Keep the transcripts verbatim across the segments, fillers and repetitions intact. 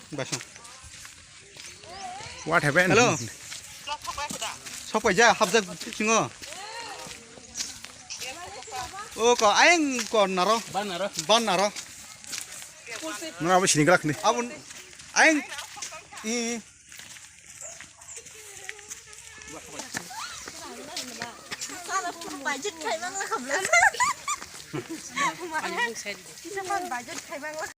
Baso. What happened? Hello. Sopai ja, hapjak singo. O ko, ayang ko naro. Ban naro. Ban naro. Nara abo sini galak ni. Abun, ayang. I. Budget khai mang la khamla. Budget khai mang la.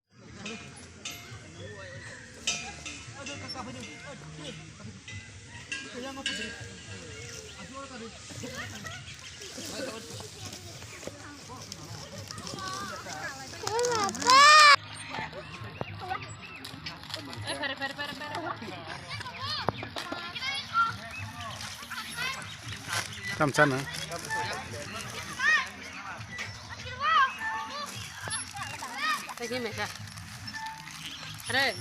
Tamchana. Tagi meka. Are.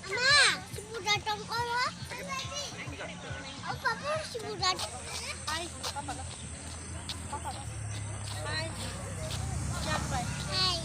Ama, si Buddha tong oro. O papa, si Buddha tong oro. Hai. Hai. Hai.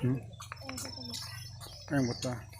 Hmm. Yang betul.